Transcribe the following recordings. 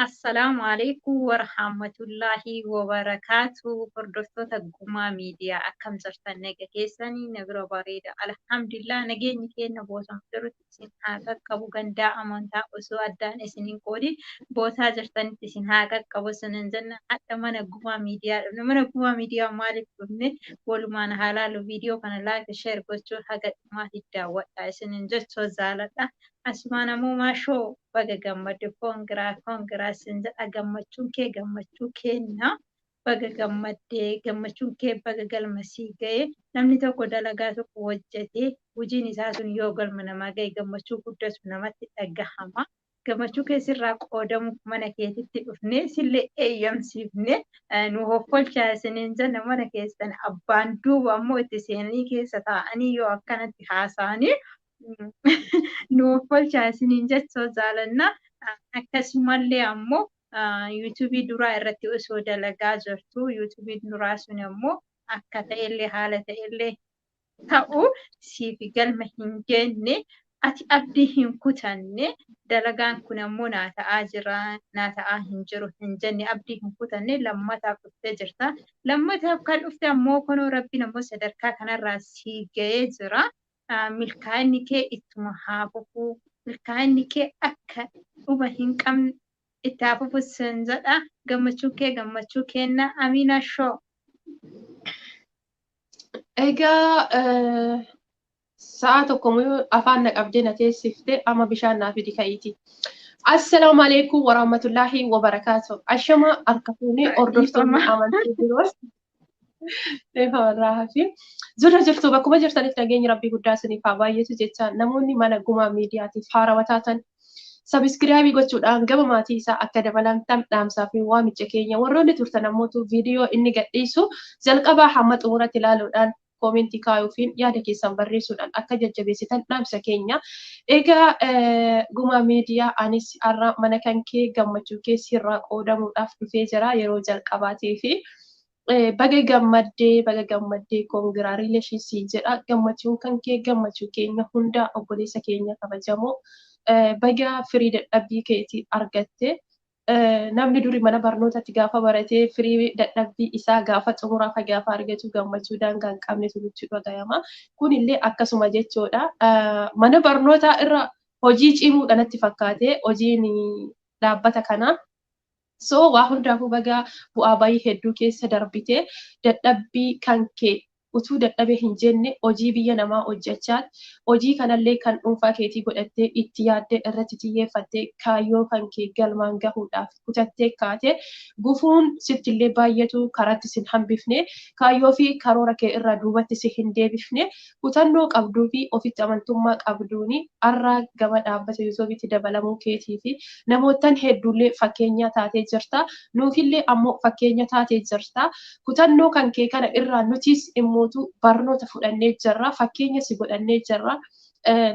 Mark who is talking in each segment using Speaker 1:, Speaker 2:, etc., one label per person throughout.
Speaker 1: Assalaamu alaikum warahmatullaahi wabarakaatu. Hordoftoota Gumaa Miidiyaa, akkam jirtan? Naga keessanii? Na bira bareeda. Alhamdulillah, nageenyi keenya bosona jirutti isin haa qaqqabu. Gandaa amantaa osoo addaan isin hin qoodin bootaa jirtanitti isin haa qaqqabu isinin jenna. Hadha mana Gumaa Miidiyaa dhufne. Mana Gumaa Miidiyaa maaliif dhufne? Walumaan haa laallu. Viidiyoo kana like, share gochuun haga dhumaatti daawwadha isinin jechuu jaaladha. Asumaan ammoo maashoo, baga gammadde, congra, congra sin jedha. Gammachuun kee gammachuu kenna. Baga gammaddee, gammachuun kee baga galma sii ga'e. Namni tokko dalagaa tokko hojjetee hojiin isaa sun yoo galma namaa ga'e, gammachuu guddatu namatti dhagahama. Gammachuu keessirraa qoodamuuf mana keetitti dhufnee sillee eeyyamsiifne nu hoffolchaa isiniin jenna. Mana keessan abbaan duuba ammoo itti seenanii keessa taa'anii yoo akkanatti haasa'anii, nu hoffolchaa isiniin jechuu jaalanna. Akkasumallee ammoo yuutuubii duraa irratti osoo dalagaa jirtu, yuutuubiin duraa sun ammoo akka ta'ellee haala ta'ellee ta'u siif galma hin geenye, ati abdii hin kutanne. Dalagaan kun ammoo naa ta'aa jira, naa ta'aa hin jiru hin jenne, abdii hin kutanne. Lammataaf dhuftee jirta. Lammataaf kan dhufte ammoo kunoo Rabbiin ammoo sadarkaa kanarraa sii ga'ee jira. Milkaa'inni kee ittuma haa fufuu. Milkaa'inni kee akka dhuma hin qabne itti haa fufu sin jedha. Gammachuu kee gammachuu kenna. Amiina Show.
Speaker 2: Egaa sa'a tokko afaan na qabdee na teessifte, amma bishaan naa fidi ka'iiti. Assalaamu alaikum warahmatullaahi wabarakaatu. Ashama harka fuunee, hordoftoonni amantii biroos. Eefamarraa hafi. Zurra jirtu, bakkuma jirtaniif nageenyi Rabbii guddaa isiniif haa baay'atu jecha, namoonni mana Gumaa Miidiyaatiif haarawaa taatan subscribe gochuudhaan gama maatii isaa akka dabalamtan dhaamsaa fi waamicha keenya. Warroonni turtan ammootu viidiyoo inni gadhiisu jalqabaa hamma xumuratti ilaaluudhaan koomentii kaayuufiin yaada keessan barreessuudhaan akka jajjabeessitan dhaamsa keenya. Egaa Gumaa Miidiyaa, anis har'a mana kan kee gammachuu kee sirraa qoodamuudhaaf dhufee jira yeroo jalqabaatii fi baga gammaddee, baga gammaddee, congratulations jedha. Gammachuun kan kee gammachuu keenya hunda. Obboleessa keenya kabajamoo, baga firii dadhabbii keetii argatte. Namni duri mana barnootatti gaafa baratee firii dadhabbii isaa gaafa xumuraa gaafa argatu gammachuu daangaa hin qabnetu nutti dhagayama. Kunillee akkasuma jechuudha. Mana barnootaa irra hojii cimuudha natti fakkaate hojiin dhaabbata kanaa. So waa hundaafuu baga bu'aa bayii hedduu keessa darbite, dadhabbii kan kee utuu dadhabe hin jenne hojii biyya namaa hojjechaa, hojii kanallee kan dhuunfaa keetii godhattee, itti yaaddee, irratti xiyyeeffattee, kaayyoo kan kee galmaan gahuudhaaf kutattee kaate, gufuun sittillee baay'atu karaatti sin hambifne, kaayyoo fi karoora kee irraa duubatti si hin deebifne. Kutannoo qabduu fi ofitti amantummaa qabduuni har'a gama dhaabbata yuutuubiitti dabalamuu keetii fi namootan hedduullee fakkeenya taatee jirta. Nuufillee ammoo fakkeenya taatee jirta. Kutannoo kan kee kana irraa nutis immootu barnoota fudhannee jirra. Fakkeenya si godhannee jirra.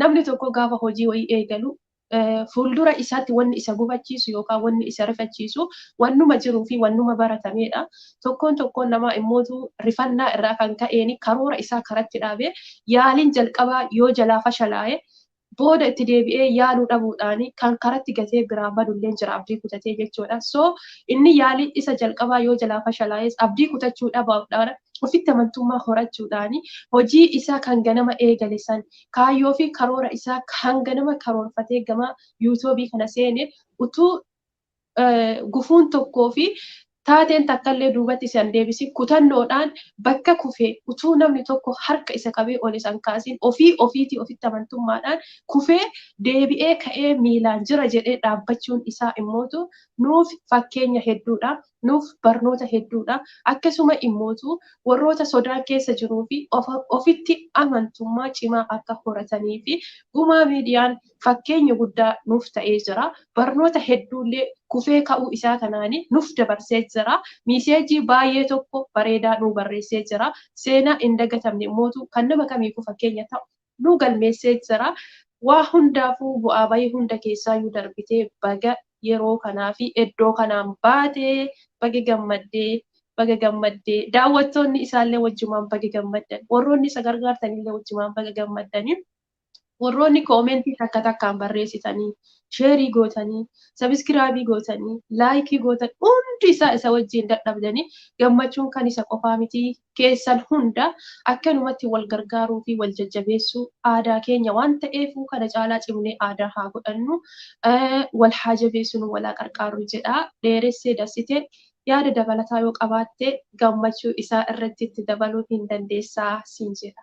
Speaker 2: Namni tokko gaafa hojii wayii eegalu fuuldura isaatti wanni isa gufachiisu yookaan wanni isa rifachiisu wannuma jiruu fi wannuma baratamedha. Tokkoon tokkoon namaa immootu rifannaa irraa kan ka'een karoora isaa karatti dhaabee yaaliin jalqabaa yoo jalaa fashalaa'e, booda itti deebi'ee yaaluu dhabuudhaan kan karatti gatee biraa badullee jira, abdii kutatee jechuudha. So inni yaalii isa jalqabaa yoo jalaa fashalaa'es abdii kutachuu dhabuudhaan, ofitti amantummaa horachuudhaan, hojii isaa kan ganama eegale san, kaayyoo fi karoora isaa kan ganama karoorfatee gama yuutuubii kana seene, utuu gufuun tokkoo fi taateen takkallee duubatti isan deebisi, kutannoodhaan bakka kufee utuu namni tokko harka isa qabee ol isan kaasin, ofii ofiitii ofitti amantummaadhaan kufee deebi'ee ka'ee miilaan jira jedhee dhaabbachuun isaa immootu nuuf fakkeenya hedduudha. Nuuf barnoota hedduudha. Akkasuma immootu warroota sodaan keessa jiruu fi ofitti amantummaa cimaa akka horatanii fi Gumaa Miidiyaan fakkeenya guddaa nuuf ta'ee jira. Barnoota hedduullee kufee ka'uu isaa kanaanii nuuf dabarsee jira. Message baay'ee tokko bareedaa nu barreessee jira. Seenaa hin dagatamne immootu kan nama kamiifuu fakkeenya ta'u nu galmeessee jira. Waa hundaafuu bu'aa bayii hunda keessaayyuu darbitee baga yeroo kanaa fi iddoo kanaan baatee, baga gammaddee, baga gammaddee. Daawwattoonni isaallee wajjumaan baga gammaddan, warroonni isa gargaartanillee wajjumaan baga gammaddanii. Warroonni koomentii takka takkaan barreessitanii, sheerii gootanii, sabiskiraabii gootanii, laayikii gootan hundi isaa isa wajjin dadhabdanii gammachuun kan isa qofaa miti keessan hunda akkanumatti wal gargaaruu fi wal jajjabeessuu aadaa keenya waan ta'eef kana caalaa cimnee aadaa haa godhannu, wal haa jabeessinu, wal haa qarqaarru jedha. Dheeressee dassitee yaada dabalataa yoo qabaatte gammachuu isaa irratti itti dabaluu hin dandeessaa siin jedha.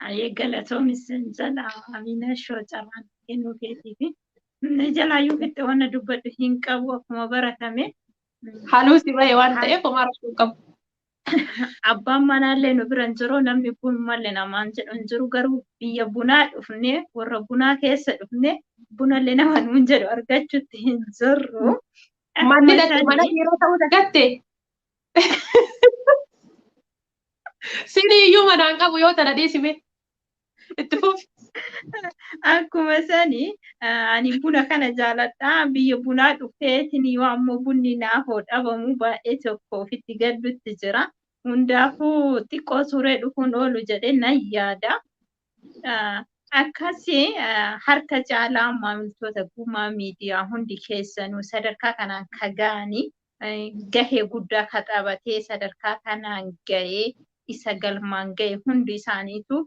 Speaker 1: Ayyee galatoomi sin jedha Amina Shoo carraan kennuu keetiifi. Inni jalaayyuu fixe wanna dubbadhu hin qabu akkuma baratame.
Speaker 2: Haaluu si bahe waan ta'eef homaa rakkoo hin qabu.
Speaker 1: Abbaan manaallee nu bira hin jiru namni kun mallee namaan jedhu hin jiru garuu biyya bunaa dhufnee warra bunaa keessa dhufnee bunallee nama nuun jedhu argachuutti hin jirru.
Speaker 2: Manni dhaqxe mana dhiiraa ta'uu dagatte. Sini iyyuu manaan qabu yoo tana dhiisime. Itti fufi.
Speaker 1: Akkuma sani ani buna kana jaaladha. Biyya bunaa dhufeetiin yoo ammoo bunni naaf dhabamu baay'ee tokko ofitti gaddutti jira. Hundaafuu xiqqoo suuree dhufuun oolu jedhee nan yaada. Akkasii harka caalaa maamiltoota Gumaa Miidiyaa hundi keessanuu sadarkaa kanaan ka ga'anii gahee guddaa ka taphatee sadarkaa kanaan ga'ee isa galmaan ga'e hundi isaaniitu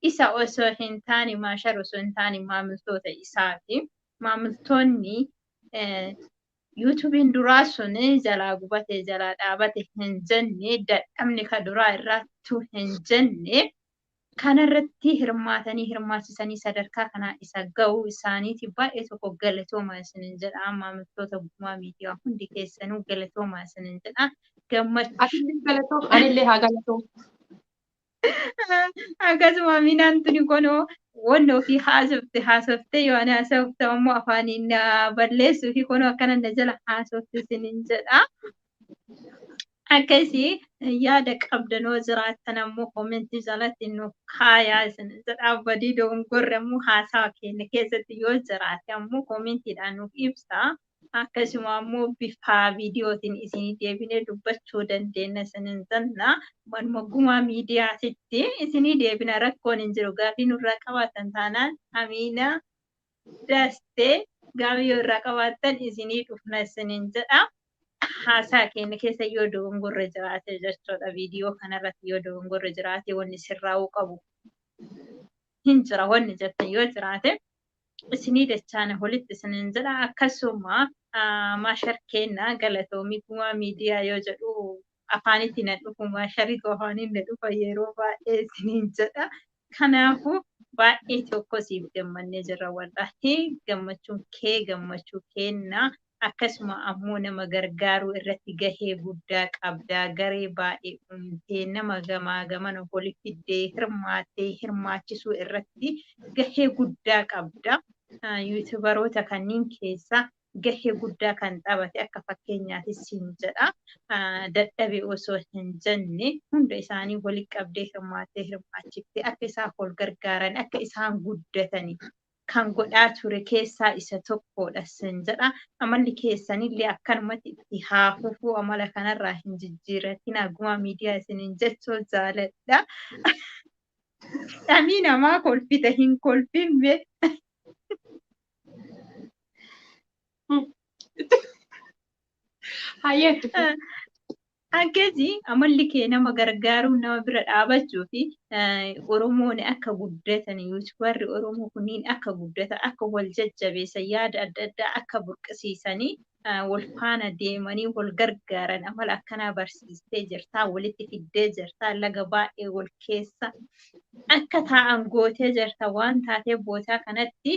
Speaker 1: isa osoo hin taane maashar osoo hin taane maamiltoota isaati. Maamiltoonni yuutuubiin duraa sun jalaa gubate jalaa dhaabate hin jenne dadhabni ka duraa irrattuu hin jenne kanarratti hirmaatanii hirmaachisanii sadarkaa kanaa isa ga'uu isaaniiti baay'ee tokko galatoomaa isinin jedha. Maamiltoota Gumaa Miidiyaa hundi keessanuu galatoomaa isinin jedha. Gammachuu.
Speaker 2: Atillee galatoom, anillee haa galatoom.
Speaker 1: Akkasuma minaan tuni kunoo wanni ofii haasofte haasofte yoo ani haasofte ammoo afaaniin balleessuu fi kunoo akkana na jala haasofte isinin jedha. Akkasii yaada qabdanoo jiraattan ammoo koomentii jalatti nu kaayaa isin jedha. Badii dogongorre ammoo haasawa keenya keessatti yoo jiraate ammoo koomentiidhaan nuuf ibsa. Akkasuma ammoo bifa viidiyootiin isinii deebinee dubbachuu dandeenya isinin jenna. Manuma Gumaa Miidiyaatitti isinii deebina rakkoon hin jiru. Gaafii nurraa qabaatan taanaan Amiina Dastee gaafii yoo irraa qabaattan isinii dhufna isinin jedha. Haasaa keenya keessa yoo dogongorre jiraate jechuudha. Viidiyoo kanarratti yoo dogongorre jiraate wanni sirraa'uu qabu hin jira wanni jettan yoo jiraate isinii dachaana walitti isinin jedha. Akkasuma maashar keenya galatoomii Gumaa Miidiyaa yoo jedhu afaanitti na dhufu maashariitu afaaniin na dhufa yeroo baay'ee isiniin jedha. Kanaafuu baay'ee tokko siif gammannee jirra wallaahi gammachuun kee gammachuu kenna. Akkasuma ammoo nama gargaaruu irratti gahee guddaa qabda. Garee baay'ee uumtee nama gamaa gamana wali fiddee hirmaattee hirmaachisuu irratti gahee guddaa qabda. Yuutubaroota kanneen keessa gahee guddaa kan taphate akka fakkeenyaatti siin jedha. Dadhabe osoo hin jenne hunda isaanii wali qabdee hirmaattee hirmaachiftee akka isaan wal gargaaran akka isaan guddatanii kan godhaa ture keessaa isa tokkodha sin jedha. Amalli keessanillee akkanumatti itti haa fufuu amala kanarraa hin jijjiiratina Gumaa Miidiyaa isiniin jechuu jaaladha. Dhamii namaa kolfita hin kolfinne.
Speaker 2: Hayyee itti fufi.
Speaker 1: Akkasii amalli kee nama gargaaruu nama bira dhaabachuu fi Oromoon akka guddatan yuutuubarri Oromoo kunniin akka guddatan akka wal jajjabeessan yaada adda addaa akka burqisiisanii wal faana deemanii wal gargaaran amala akkanaa barsiistee jirtaa walitti fiddee jirtaa laga baay'ee wal keessa akka taa'an gootee jirta waan taatee bootaa kanatti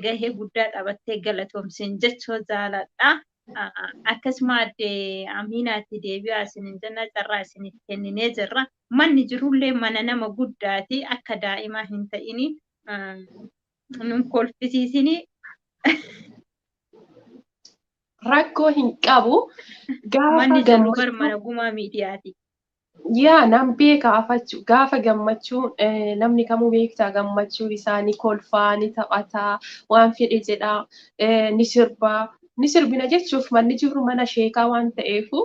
Speaker 1: gahee guddaa taphattee galatoomsin jechuu jaaladha. Akkasuma adde Amiinaatti deebi'aa isinin jenna carraa isiniif kenninee jirra. Manni jirullee mana nama guddaati akka daa'imaa hin ta'ini nun kolfisiisini.
Speaker 2: Rakkoo hin qabu. Gaafa
Speaker 1: Manni jiru bar
Speaker 2: gammachuu
Speaker 1: mana Gumaa Miidiyaati.
Speaker 2: Yaa nan beeka afachuu gaafa gammachuu namni kamuu beektaa gammachuu isaa ni kolfaa ni taphataa waan fedhe jedhaa ni sirbaa ni sirbina jechuuf manni jiru mana sheekaa waan ta'eefu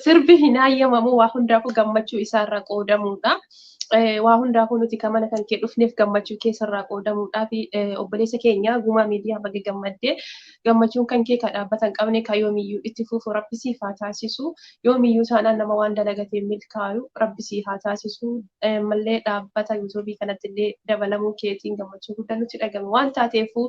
Speaker 2: sirbi hin hayyamamu waa hundaafuu gammachuu isaarra qoodamuudha. Waa hundaafuu nuti kan mana kan kee dhufneef gammachuu keessarraa qoodamuudhaaf obboleessa keenya Gumaa Miidiyaa baga gammaddee gammachuun kan kee kan dhaabbata hin qabne kan yoomiyyuu itti fufu rabbi siif haa taasisu. Yoomiyyuu taanaan nama waan dalagatee milkaayu rabbi siif haa taasisu. Mallee dhaabbata yuutuubii kanatti illee dabalamuu keetiin gammachuu guddaa nutti dhagame waan taateefuu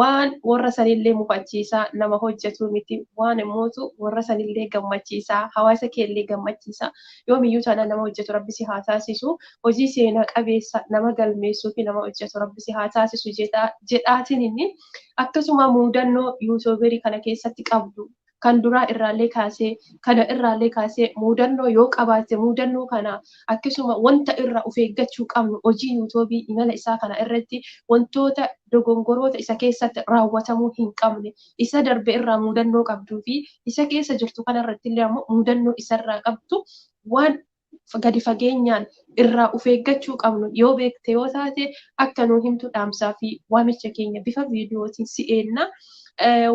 Speaker 2: waan warra sanillee mufachiisaa nama hojjetu miti waan immootu warra sanillee gammachiisaa hawaasa keellee gammachiisaa yoomiyyuu taanaan nama hojjetu rabbi si haa taasisu. Hojii seenaa qabeessa nama galmeessuu fi nama hojjetu rabbi si haa taasisu jedhaatiin inni akkasuma muudannoo yuutuuberii kana keessatti qabdu kan duraa irraallee kaasee kana irraallee kaasee muudannoo yoo qabaatte muudannoo kana akkasuma wanta irraa of eeggachuu qabnu hojii yuutuubii imala isaa kana irratti wantoota dogongoroota isa keessatti raawwatamuu hin qabne isa darbe irraa muudannoo qabduu fi isa keessa jirtu kana irratti illee ammoo muudannoo isarraa qabdu waan gadi fageenyaan irraa of eeggachuu qabnu yoo beekte yoo taate akka nuu himtu dhaamsaa fi waamicha keenya bifa viidiyootiin si eenna.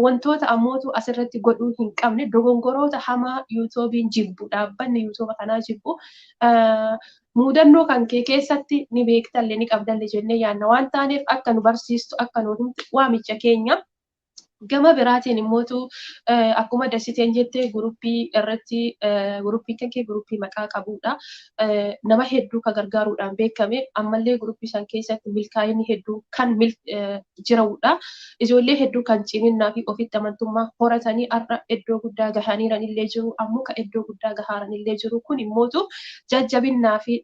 Speaker 2: Wantoota ammootu asirratti godhuu hin qabne dogongoroota hamaa yuutuubiin jibbu dhaabbanni yuutuuba kanaa jibbu muudannoo kan kee keessatti ni beektalle ni qabdalle jennee yaadna waan taaneef akka nu barsiistu akka nu himtu waamicha keenya. Gama biraatiin immootu akkuma dasiteen jette guruppii irratti guruppii kan kee guruppii maqaa qabudha. Nama hedduu kan gargaaruudhaan beekame ammallee guruppii san keessatti milkaa'inni hedduu kan jirudha. Ijoollee hedduu kan ciminnaa fi ofitti amantummaa horatanii har'a iddoo guddaa gahaniiranillee jiru ammoo kan iddoo guddaa gahaaranillee jiru kun immootu jajjabinnaa fi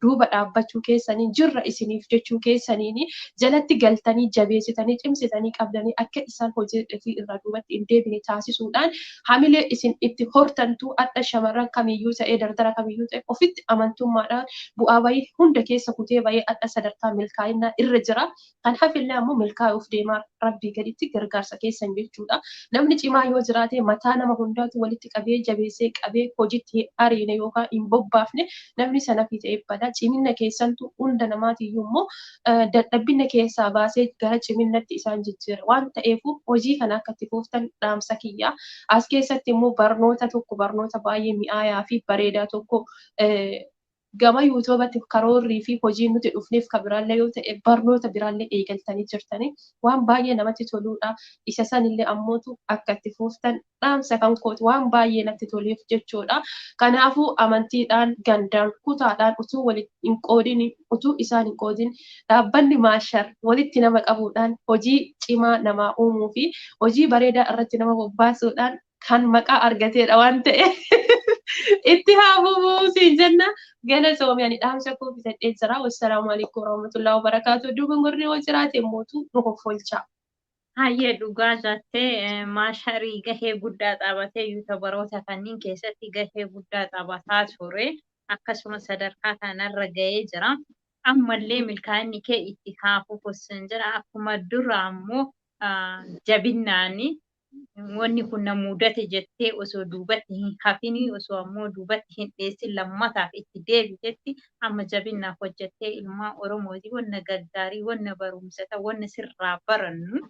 Speaker 2: duuba dhaabbachuu keessanii jirra isiniif jechuu keessaniin jalatti galtanii jabeessitanii cimsitanii qabdanii akka isaan hojii ofii irraa duubatti hin deebine taasisuudhaan hamilee isin itti hortantu adda shamarran kamiyyuu ta'ee dardara kamiyyuu ta'e ofitti amantummaadhaan bu'aa bahii hunda keessa kutee bahee adda sadarkaa milkaa'inaa irra jira. Kan hafillee ammoo milkaa'uuf deemaa rabbii gaditti gargaarsa keessan jechuudha. Namni cimaa yoo jiraate mataa nama hundaatu walitti qabee jabeessee qabee hojiitti hin ariine yookaan hin bobbaafne namni sana fi ta'e bada. Cimina keessantu hunda namaatiyyuu immoo dadhabbina keessaa baasee gara ciminnatti isaan jijjiira waan ta'eef hojii kana akka itti fuftan dhaamsa kiyya. As keessatti immoo barnoota tokko barnoota baay'ee mi'aayaa fi bareedaa tokko gama yuutuubatti karoorrii fi hojiin nuti dhufneef kan biraallee yoo ta'e barnoota biraallee eegaltanii jirtanii waan baay'ee namatti toluudha. Isa sanillee ammootu akka itti fuftan dhaamsa kan kooti waan baay'ee natti toleef jechuudha. Kanaafuu amantiidhaan gandaan kutaadhaan utuu walitti hin qoodin utuu isaan hin qoodin dhaabbanni maashar walitti nama qabuudhaan hojii cimaa namaa uumuu fi hojii bareedaa irratti nama bobbaasuudhaan kan maqaa argateedha waan ta'eef itti haa fufuu siin jenna. Galatoomi ani dhaamsa koo bitadhee jira. Wassalaamu alaikum warahmatullahi wabarakaatu. Dogongorri yoo jiraate mootu nu hoffolcha.
Speaker 1: Hayyee dhugaa jettee maasharii gahee guddaa taphatee yuutuubaroota kanneen keessatti gahee guddaa taphataa ture. Akkasuma sadarkaa kanarra gahee jira. Ammallee milkaa'inni kee itti haa fufu siin jira. Akkuma dura ammoo jabinnaani wanni kun na mudate jettee osoo duubatti hin hafini osoo ammoo duubatti hin dheessin lammataaf itti deebitetti amma jabinnaaf hojjettee ilmaan Oromooti wanna gaggaarii wanna barumsata wanna sirraa barannu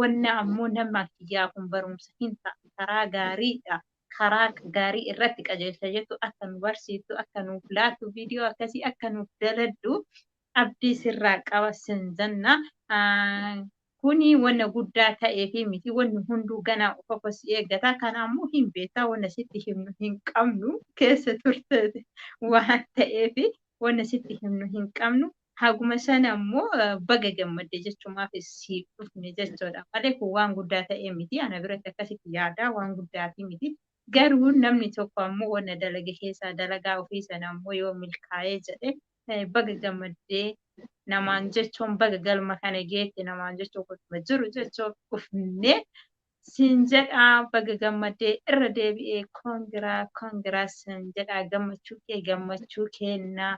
Speaker 1: wanna ammoo nama kiyyaa kun barumsa hin ta'a karaa gaariidha karaa gaarii irratti qajeelcha jettu akka nu barsiiftu akka nuuf laattu viidiyoo akkasii akka nuuf daladdu abdii sirraa qaba sin jenna. Kuni wanna guddaa ta'ee fi miti wanni hunduu ganaa qofa si eeggata. Kanaammoo hin beektaa wanna sitti himnu hin qabnu keessa turte waan ta'eef wanna sitti himnu hin qabnu. Haguma sana immoo baga gammadde jechuumaaf si dhufne jechuudha. Malee kun waan guddaa ta'ee miti. Ana biratti akkasitti yaada waan guddaa miti. Garuu namni tokko ammoo wanna dalage keessaa dalagaa ofii sana ammoo yoo milkaa'ee jedhe baga gammaddee namaan jechuun baga galma kana geette namaan jechuun akkuma jiru jechuun dhufne siin jedhaa baga gammaddee irra deebi'ee koongiraa koongiraa siin jedhaa gammachuu kee gammachuu kennaa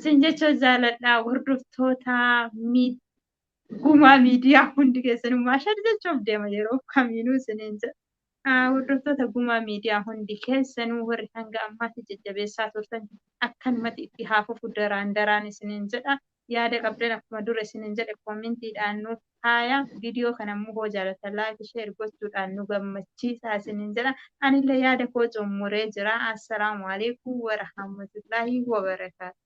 Speaker 1: siin jechuun jaaladhaa hordoftoota gumaa miidiyaa hundi keessanuu maashar jechuuf deema yeroo kamiinuu isiniin jedha. Hordoftoota gumaa miidiyaa hundi keessanuu warri hanga ammaatti jajjabeessaa turtan akkanumatti itti haa fufu daraan daraan isiniin jedha. Yaada qabdan akkuma dura isiniin jedhe koomentiidhaan nuuf haaya. Viidiyoo kana immoo hoo jaalatan laayik sheer gochuudhaan nu gammachiisaa isiniin jedha. Anillee yaada koo xumuree jira. Assalaamu alaikum warahmatullaahi wabarakaatu.